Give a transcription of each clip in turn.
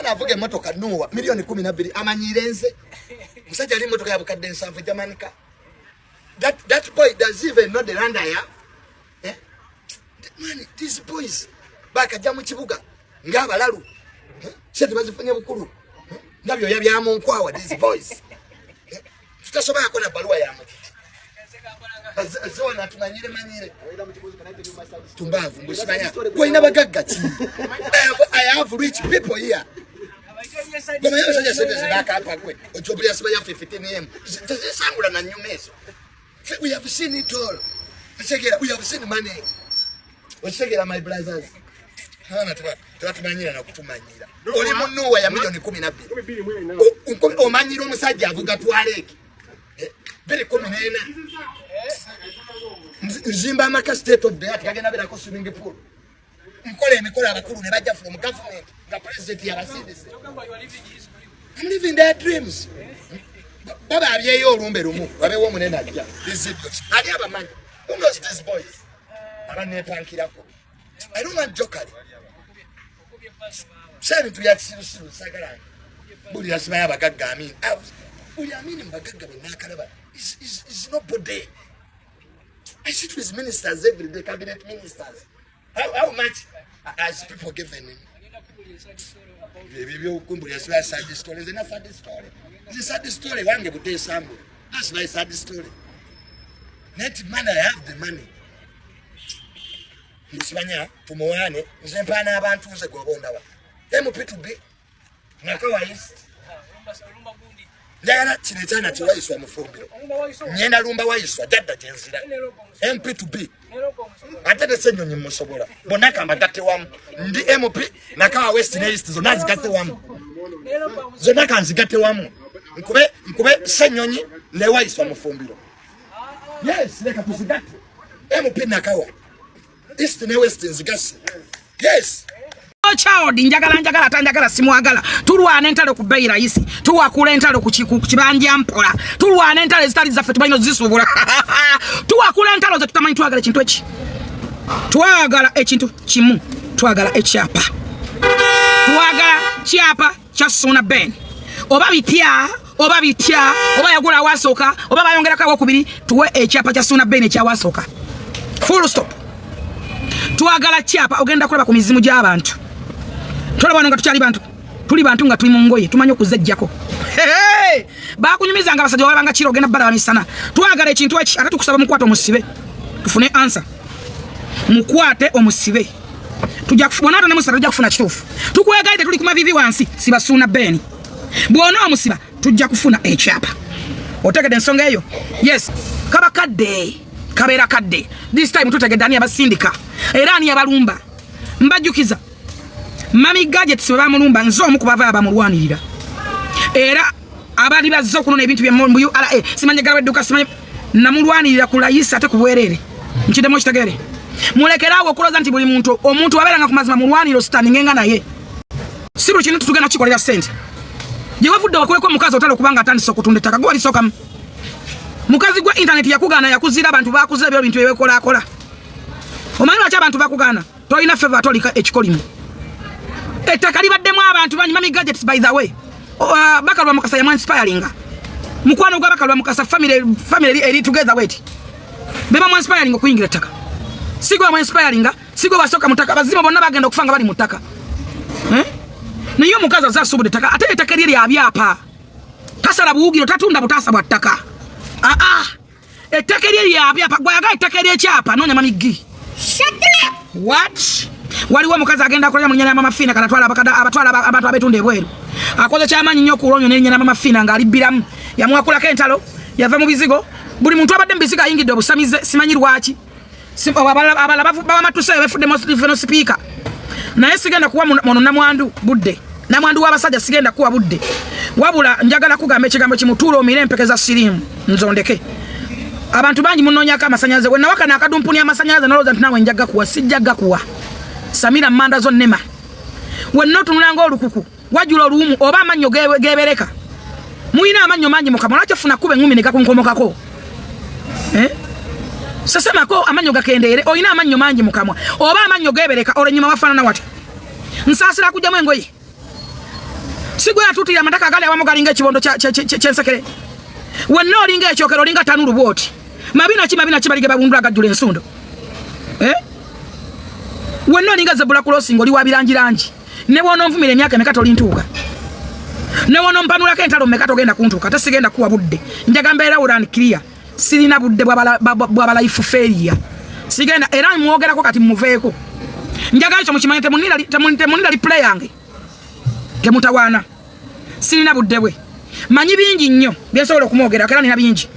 Omwana avuga emmotoka Noah miliyoni 12, amanyire nze. Musajja ali emmotoka ya bukadde 70 Jamanika. That boy does even know the land I have. Eh? Man, these boys bakajja mu kibuga ng'abalalu. Eh? Sente bazifunye bukulu. Eh? Nga byoya bya mu nkwawa, these boys. Eh? Tutasobolako na baluwa ya mukiti. Zona tumanyire manyire. Tumbavu mbusimanya. Gwolina bagagga ki? I have rich people here. Gwe abasajja sente zibakapa gwe. Okyobulya siba yaffe 15M. Tezisangula na nyuma ezo. We have seen it all. Okitegera, we have seen money. Okitegera, my brothers. Abaana tebatumanyira na kutumanyira. Oli mu Noah ya miliyoni 12. Omanyira omusajja avuga Touareg. 2014. Nzimba amaka state of the art, gagenda beerako swimming pool. Nkola emikolo, abakulu ne bajja from government nga president yabasindise. I'm living their dreams. Baba abyeyo olumbe lumu wabeewo omunene ajja. These idiots. Ani abamanyi? Who knows these boys? Abaneepankirako. I don't want jokery. Si ebintu bya kisirusiru sagala. Buli asimayo abagagga Amin. Buli Amin mu bagagga be naakalaba is nobody. I sit with ministers every day, cabinet ministers. How much has people given him? Ebyo byokumbulira siba sad story. Nze na sad story. Nze sad story wange buteesambula. That's my sad story. Net money, I have the money. Nsimanya tumuwane, nze mpaana abantu, nze gwoba ondaba. MP to be Nakawa East. Njagala kino ekyana kiwayiswa mufumbiro. Ngenda lumba wayiswa jadda gyenzira. MP to be. Ate ne Ssenyonyi musobola. Bonna kambagatte wamu. Ndi MP Nakawa West ne East, zonna zigatte wamu. Zonna kanzigatte wamu. Nkube Ssenyonyi ne wayiswa mufumbiro. Yes, leka tuzigatte. MP Nakawa East ne West nzigasse. Yes. Child, njagala njagala ata njagala simwagala. Tulwana entalo ku bbeeyi rayisi, tuwakula entalo ku kibanja mpola, tulwana entalo ezitali zaffe, tubalina ozisuubula, tuwakula entalo ze tutamanyi. Twagala ekintu eki, twagala ekintu kimu, twagala ekyapa, twagala kyapa kya Ssuuna Ben. Oba bitya, oba bitya, oba yagula awasooka, oba bayongerako awokubiri, tuwe ekyapa kya Ssuuna Ben ekyawasooka, full stop. Twagala kyapa. Ogenda kulaba ku mizimu gy'abantu. Tolaba wano nga tukyali bantu, tuli bantu nga tuli mu ngoye, tumanyi okuzejjako. Bakunyumiza nga abasajja walabanga kiro, ogenda balaba misana. Twagala ekintu eki, ate tukusaba mukwate omusibe, tufune answer. Mukwate omusibe, tujja kufuna ate nemusaba, tujja kufuna kituufu. Tukwegayidde, tuli ku mavivi wansi, siba Ssuuna Ben. Bw'ona omusiba, tujja kufuna ekyapa. Otegedde ensonga eyo? Yes, kaba kadde, kabeera kadde. This time tutegedde ani yabasindika era ani yabalumba. Mbajjukiza, Mami Gadgets bwe bamulumba, nze omu ku bava abamulwanirira, era abaali bazze okunona ebintu bye mu URA, simanye galawo edduka, simanye, namulwanirira ku layisi ate ku bwereere. Nkiddemu, okitegeere. Mulekeraawo okulooza nti buli muntu, omuntu abeeranga ku mazima mulwanire, ositaninge nga naye. Si buli kintu tugenda kikolera ssente. Gye wavudde wakuleko omukazi otala okubanga atandise okutunda ettaka, gwe walisookamu. Mukazi gwa intaneti yakugaana, yakuzira, abantu bakuzira ebyo bintu byebekolakola. Omanyi lwaki abantu bakugaana? Tolina favor, ate olika ekikolimo. Ettaka libaddemu abantu bangi. Mami Gadgets, by the way, Bakalwa Mukasa yamwanspiringa, mukwano gwa Bakalwa Mukasa, family eri together wet, beba mwanspiringa okuyingira ettaka. Sigwe wamwanspiringa, sigwe wasooka mu ttaka. Abazima bonna bagenda okufa nga bali mu ttaka, eh? Naye omukazi azze asuubudde ettaka, ate ettaka erye lya byapa, tasala buwugiro, tatunda butaasa bwa ttaka. Aa, ettaka erye lya byapa. Gwayagala ettaka eryekyapa, noonya Mami Gi. What? Waliwo omukazi agenda akolera mu linnya lya Mama Fiina, kanatwala abatwala abantu abetunda ebweru. Akoze kyamaanyi nnyo okulonyo n'erinnya lya Mama Fiina ng'alibbiramu. Yamuwakulako entalo, yava mu bizigo. Buli muntu abadde mu bizigo ayingidde obusamize, simanyi lwaki. Abalala bawamatuseyo, befudde motivational speaker, naye sigenda kuwa muno namwandu budde, namwandu w'abasajja sigenda kuwa budde. Wabula njagala kugamba ekigambo kimutuula, omire empeke za siriimu nzondeke. Abantu bangi munoonyako amasanyalaze. We nawakana akadumpuni amasanyalaze, nolowooza nti naawe nja gakuwa. Sijja gakuwa. Samira manda zo nnema wenna, otunula ng'olukuku, wajula oluwumu oba amannyo gebereka. Muyina amannyo mangi mukamwa, lwaki ofuna kuba eŋŋumi ne gakunkomokako? Eh? Sesemako amannyo gakendeere. Olina amannyo mangi mukamwa oba amannyo gebereka, olwo ennyuma wafaanana wati? Nsaasira kugyamu engoye. Sigwe yatutira amataka agali awamu galinga ekibondo kyensekere. Wenna olinga ekyokero, olinga tanulu bwoti. Mabina ki mabina ki balige babundula agajjula ensundo. Eh? Wenna olinga zebula crossing, oli wa birangirangi. Ne bw'ononvumira emyaka emeka tolintuuka. Ne bw'onompanulako entalo mmeka togenda kuntuuka. Ate sigenda kuwa budde. Njaga mbeera loud and clear. Sirina budde bw'aba life failure. Sigenda era mwogerako kati muveeko. Njagala ekyo mukimanye, temunira replay yange. Temutawaana. Sirina budde bwe. Manyi bingi nnyo byensobola okumwogerako era nina bingi.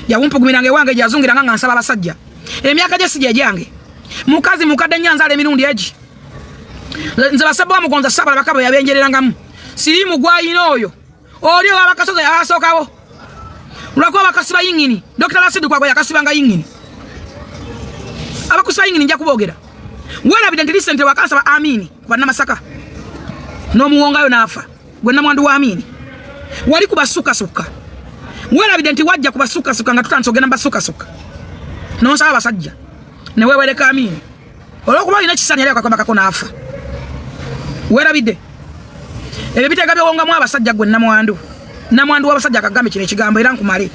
Yawumpugumiranga ewange gyazungiranga nga nsaba abasajja. Emyaka gye si gye gyange. Mukazi mukadde nnyo anzaala emirundi egi. Nze basabba wa Mugonza Saabala bakaba yabenjererangamu. Siriimu gw'ayina oyo. Oli ow'abakasozi abasookawo. Lwakuba bakasiba yingini. Dr. Rasidi Kwagwa yakasibanga yingini. Abakusiba yingini nja kuboogera. Weerabidde nti recently wakansaba Amini ku Bannamasaka. N'omuwongayo n'afa. Gwe namwandu wa Amini. Wali ku basukasukka. Weerabidde nti wajja ku basukasukka nga tutandise ogenda mu basukasukka. N'onsaba abasajja. Ne weewereka Amini. Olw'okuba olina ekisani yali akakwebakako n'afa. Weerabidde. Ebyo biteega byowongamu abasajja gwe namwandu. Namwandu w'abasajja akagambe kino ekigambo era nkumale.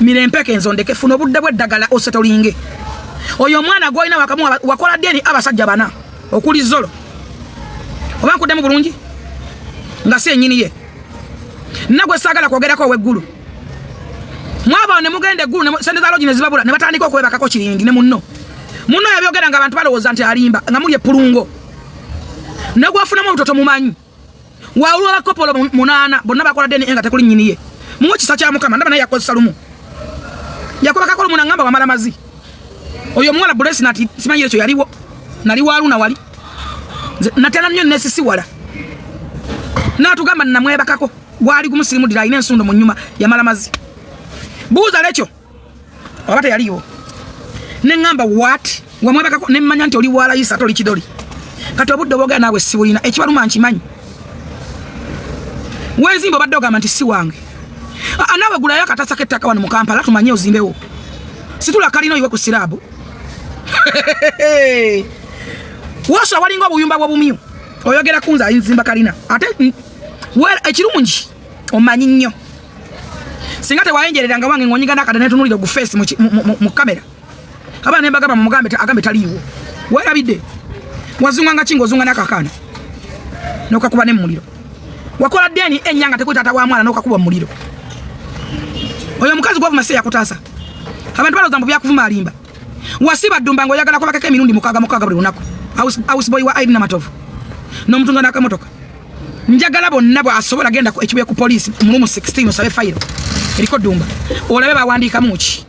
Mirempeke nzo ndeke funa obudde bw'eddagala osetolinge. Oyo omwana gw'olina wakamuwa wakola deni abasajja bana okuli Zolo. Oba nkuddemu bulungi nga si ennyini ye. Nagwe saagala kwogerako ow'eggulu. Mwaba ne mugenda eggulu sente za logi ne zibabula ne batandika okwebakako kirindi ne munno. Munno yabyogera nga abantu balowooza nti alimba nga muli epulungo. Ne gwafunamu obutoto mumanyi. Wawulwa bakopolo 8 bonna bakola DNA nga tekuli nnyini ye. Muwe kisa kya Mukama ndaba naye yakozesa lumu. Yakuba kakolo muna ngamba wamala mazi. Oyo omuwala Blessing ati simanyi ekyo yaliwo. Nali waluna wali. Natera nnyo nesisi wala. N'atugamba namwebakako. Gwali gumusirimu dira alina ensundo mu nnyuma yamala mazi. Buuza lekyo. Oba teyaliwo. Ne ŋŋamba what? Wamwebakako ne mmanya nti oli wa layisa toli kidoli. Kati obudde obwogera naawe sibulina ekibaluma nkimanyi. Wenzimba obadde ogamba nti si wange. Naawe gulayo akatasa k'ettaka wano mu Kampala tumanye ozimbewo. Situla kalina oyiwe ku siraabu. Wosa walinga obuyumba bw'obumyu. Oyogera ku nze ayinzimba kalina. Ate ekirungi omanyi nnyo. Singa tewayenjereranga wange ng'onyiga n'akadde netunuulira ogu face mu kamera. Abaana ne mbagamba mumugambe agambe taliiwo. Weerabidde. Wazunganga ki ng'ozunga n'akakaana? N'okakuba ne mu muliro. Wakola deni ennya nga tekuli taata wa mwana n'okakuba mu muliro. Oyo omukazi gw'ovuma si yakutaasa. Abantu balowooza mbu byakuvuma alimba. Wasiba ddumba ng'oyagala kubakako emirundi 6 6 buli lunaku. House boy wa Irene Matovu. N'omutunga n'akamotoka. Njagala bonna bw'asobola genda ekibuye ku poliisi mu room 16 osabe fayiro eriko ddumba olabe bawandiikamu ki.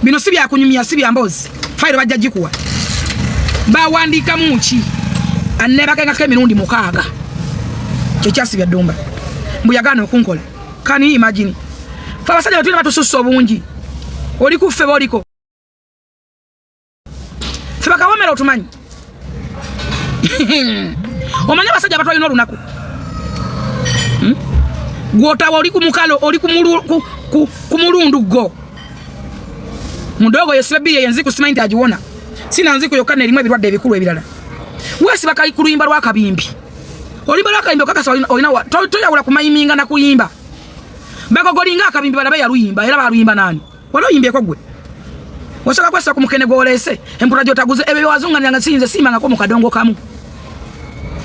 Bino si byakunyumya, si bya mboozi. Fayiro bajja gikuwa. Bawandiikamu ki? Anneebakengako emirundi 6. Kyekyasibya ddumba. Mbu yagaana okunkola. Can you imagine? Ffe abasajja betulina batusussa obungi. Oli ku ffe b'oliko. Ffe bakawomera otumanyi. Omanyi abasajja abatwalina olunaku. Gw'otawa oli ku mukalo, oli ku mulundu gwo. Mudogo yesiba bbiri eyo enziku simanyi nti agiwona. Sina nziku yokka n'erimu ebirwadde ebikulu ebirala. Weesiba ku luyimba lw'akabimbi. Oluyimba lw'akabimbi okakasa olina toyawula kumayiminga na kuyimba. Bagogolinga akabimbi balabe yaluyimba era baluyimba nani? Wali oyimbyeko gwe? Wasooka kwesa ku mukene gw'oleese, empula gy'otaguze, ebyo byewazunganiranga siyinza siyimbangako mu kadongo kamu.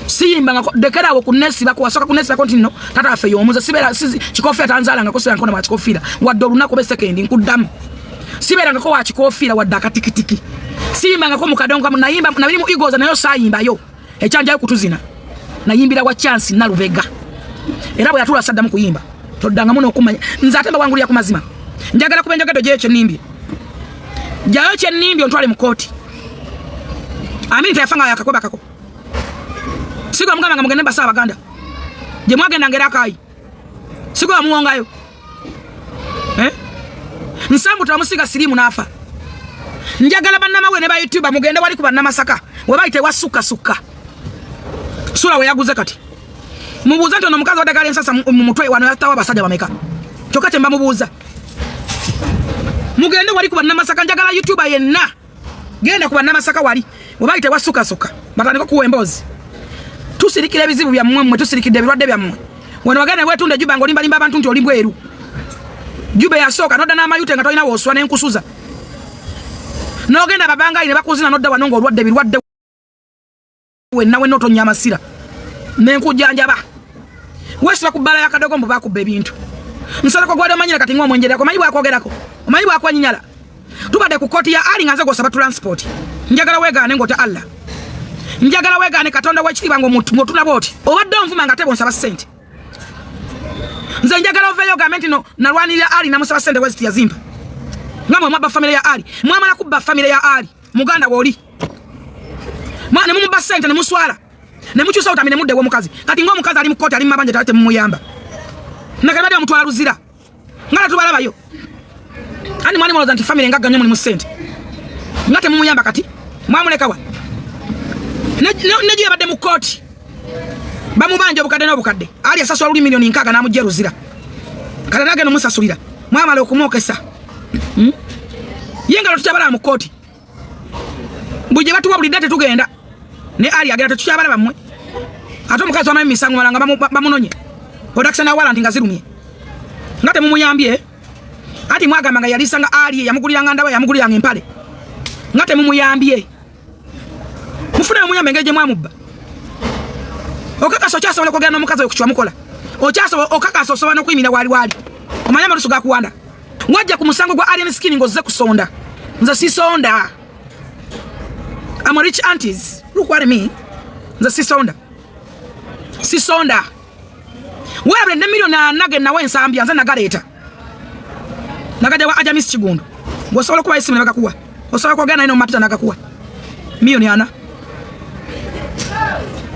Siyimbangako, lekera awo kunneesibako, wasooka kunneesibako nti nno taata waffe y'omuze, sibeera, sizi, kikofiira tanzaalangako, sibeerangako na wa kikofiira, wadde olunaku oba esekendi nkuddamu. Sibeerangako wa kikofiira wadde akatikitiki. Siyimbangako mu kadongo kamu, nayimba, nabiri mu Eagles nayo saayimbayo. Ekyanjayo kutuzina. Nayimbira wa Chance Nalubega. Era bwe yatuula saddamu kuyimba. Toddangamu n'okumanya. Nze ate mbawangulira ku mazima. Njagala kuba enjogedde gyeyo kyennimbye. Gyayo kyennimbye ontwale mu kkooti. Amini teyafa nga yakakwebakako. Sigwa mugamba nga mugende mbasa Abaganda. Gye mwagendanga era akaayi. Sigwa bamuwongayo. Nsambu tebamusiiga siriimu n'afa. Njagala bannamawulire ne ba YouTuber mugende wali ku bannamasaka. We bayita ewa Sukka. Sula we yaguze kati. Mubuuze nti ono omukazi waddagala ensasa mu mutwe wano yattawo abasajja bameka. Kyokka kye mbamubuuza. Mugende wali ku bannamasaka, njagala YouTuber yenna. Genda ku bannamasaka wali. We bayita ewa Sukka. Batandike okuwa emboozi. Tusirikira ebizibu byammwe, mmwe tusirikidde ebirwadde byammwe. Wano wagenda wetunda Juba ng'olimbalimba abantu nti oli bweru. Juba yasooka nodda n'amayute nga tolina woosula n'enkusuza. N'ogenda babangayi ne bakuzina nodda wano ng'olwadde ebirwadde wenna wenna otonnya amasira nenkujjanjaba. Weesiba ku bbala ya kadogo mbu bakubba ebintu. Nsereko gwali omanyira kati ng'omwenjerako, omanyi bwakwogerako, omanyi bwakwenyinyala. Tubadde ku kkooti ya Ali nga nze gw'osaba transport. Njagala weegaane ng'otya Allah. Njagala weegaane Katonda w'ekitiibwa ng'otuna bw'oti. Obadde onvuma nga tebo nsaba ssente. Nze njagala oveeyo ogambe nti no nalwanirira Ali namusaba ssente weziti yazimba. Nga mwe mwabba famire ya Ali. Mwamala kubba famire ya Ali. Muganda w'oli. Ne mumubba ssente ne muswala. Ne mukyusa obutami ne mudda ew'omukazi. Kati ng'omukazi ali mu kkooti ali mu mabanja tewali temumuyamba. Nakati badde bamutwala Luzira. Nga tetubalabayo. Ani mwali mulowooza nti famire ngagga nnyo mulimu ssente. Nga temumuyamba kati mwamuleka wa? Ne gye yabadde mu kkooti. Bamubanja obukadde n'obukadde. Ali asasula luli 6 million n'amugja Luzira. Kati nagenda omusasulira. Mwamala okumwokesa. Ye nga tukyabala mu kkooti. Buli gye batuwa buli dda tetugenda. Ne Ali agenda tetukyabalaba mmwe. Ate omukazi wamaye misango malanga bamunonye. Production na warrant nga zirumye. Nga temumuyambye. Ati mwagamba nga yalisanga Ali yamuguliranga ndaba yamuguliranga empale. Nga temumuyambye. Mufune omuyambe engeri gye mwamubba. Okakasa okyasobola okwogera n'omukazi oyo ku kye wamukola. Okyasobola okakasa osobola n'okuyimirira waali waali. Omanyi amalusu gakuwanda. Wajja ku musango gwa Alien Skin ng'ozze kusonda. Nze sisonda. I'm a rich aunties. Look what I mean. Nze sisonda. Sisonda. Weerabire ne 4 million ge nawa ensambya nze nagaleeta. Nagajja wa Ajamis Kigundu. Ng'osobola okuba esimu ne bagakuwa. Osobola kwogera naye n'omumatita n'agakuwa. 4 million.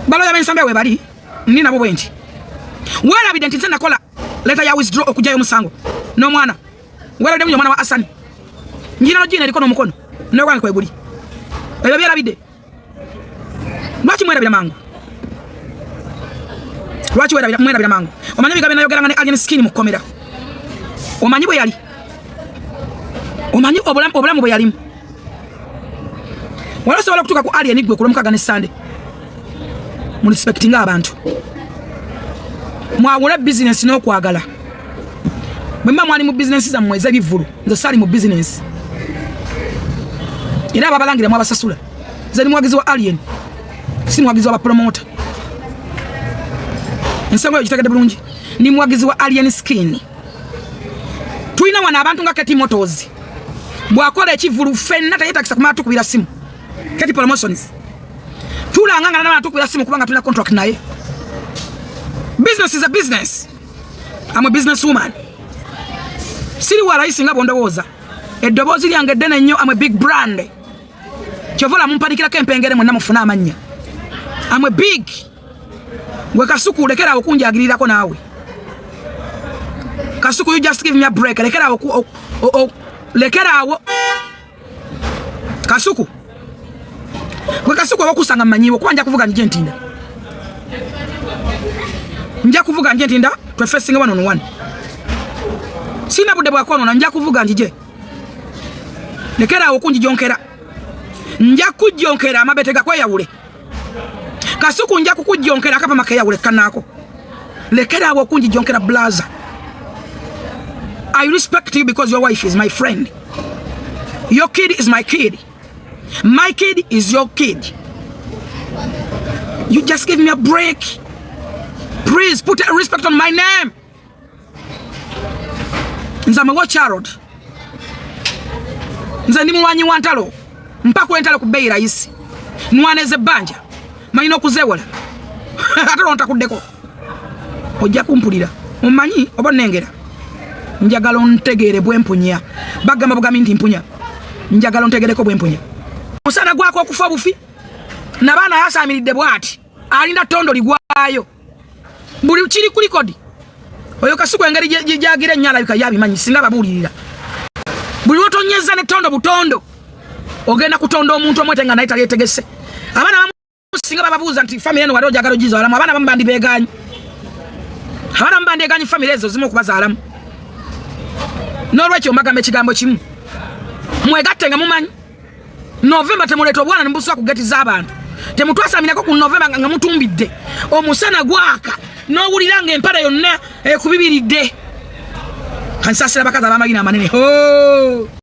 Baloya b'ensambya we bali ndi nabo bwe nti. Weerabidde nti nze nakola letter ya withdraw okugyayo omusango n'omwana. Weerabidde bungi omwana wa Asani. Njina no jina eriko n'omukono n'ogwange kwe guli. Ebyo byerabidde. Lwaki mwerabira mangu? Lwaki mwerabira mangu? Omanyi ebigambo bye nayogeranga ne Alien Skin mu kkomera. Omanyi bwe yali? Omanyi obulamu bwe yalimu? Wali osobola okutuuka ku Alien gwe ku Lwomukaaga ne Sande. Mu respectinga abantu. Mwawule bizinensi n'okwagala. Bwe mba mwali mu bizinensi zammwe ez'ebivvulu, nze saali mu bizinensi. Era ababalangira mwabasasula. Nze ndi muwagizi wa Alien, si muwagizi wa bapromota. Ensonga eyo gitegedde bulungi. Ndi muwagizi wa Alien Skin. Tulina wano abantu nga Keti Motors. Bw'akola ekivvulu ffenna teyeetagisa kumala tukubira simu. Keti Promotions. Tulanga nga nana tukubira simu kubanga tulina contract naye. Business is a business. I'm a business woman. Siri wa rahisi nga bw'ondowooza. Eddoboozi lyange ddene nnyo. I'm a big brand. Kyova olaba mumpanikirako empengere mwenna mufune amannya. I'm a big. Gwe Kasuku lekera awo kunjagirirako naawe. Kasuku, you just give me a break. Lekera awo lekera awo. Kasuku. Gwe Kasuku awakusanga mmanyiwo kuba nja kuvuga nje ntinda. Nja kuvuga nje ntinda twe facing one on one. Sina budde bwa kwonoona, nja kuvuga njije. Lekera awo kunjijonkera. Nja kujjonkera amabete gakweyawule. Kasuku nja kukujjonkera akapama keyawule kanaako. Lekera awo kunjijonkera blaza. I respect you because your wife is my friend. Your kid is my kid. My kid is your kid. You just give me a break. Please put a respect on my name. Nze am a war child. Nze ndi mulwanyi wa ntalo. Mpakula entalo ku bbeeyi rayisi. Nwaneza ebbanja. Malina okuzeewola. Ate olwo ntakuddeko. Ojja kumpulira. Omanyi oba onnengera? Njagala ontegeere bwe mpunya. Bagamba bugambi nti mpunya. Njagala ontegereko bwe mpunya. Musana gwako okufa obufi. Nabaana yasaamiridde bw'ati. Alinda ttondo ligwayo. Buli kiri ku likodi. Oyo Kasuku engeri gyagira ennyo alabika yabimanyi singa babuulirira. Buli lw'otonyeza ne ttondo butondo. Ogenda kutonda omuntu omwete nga naye talyetegese. Abaana abamu singa bababuuza nti famire eno wali ojagala ogizaalamu, abaana abamu bandibeegaanyi. Abaana abamu bandyegaanyi famire ezo zimu okubazaalamu. N'olwekyo mbagamba ekigambo kimu. Mwegatte nga mumanyi. November temuleeta obwana ne mubusula ku geti z'abantu. Temutwasamirako ku Novemba nga mutumbidde. Omusana gwaka n'owulira ng'empale yonna ekubibiridde. Kansasira bakazi ab'amagina amanene. Ho!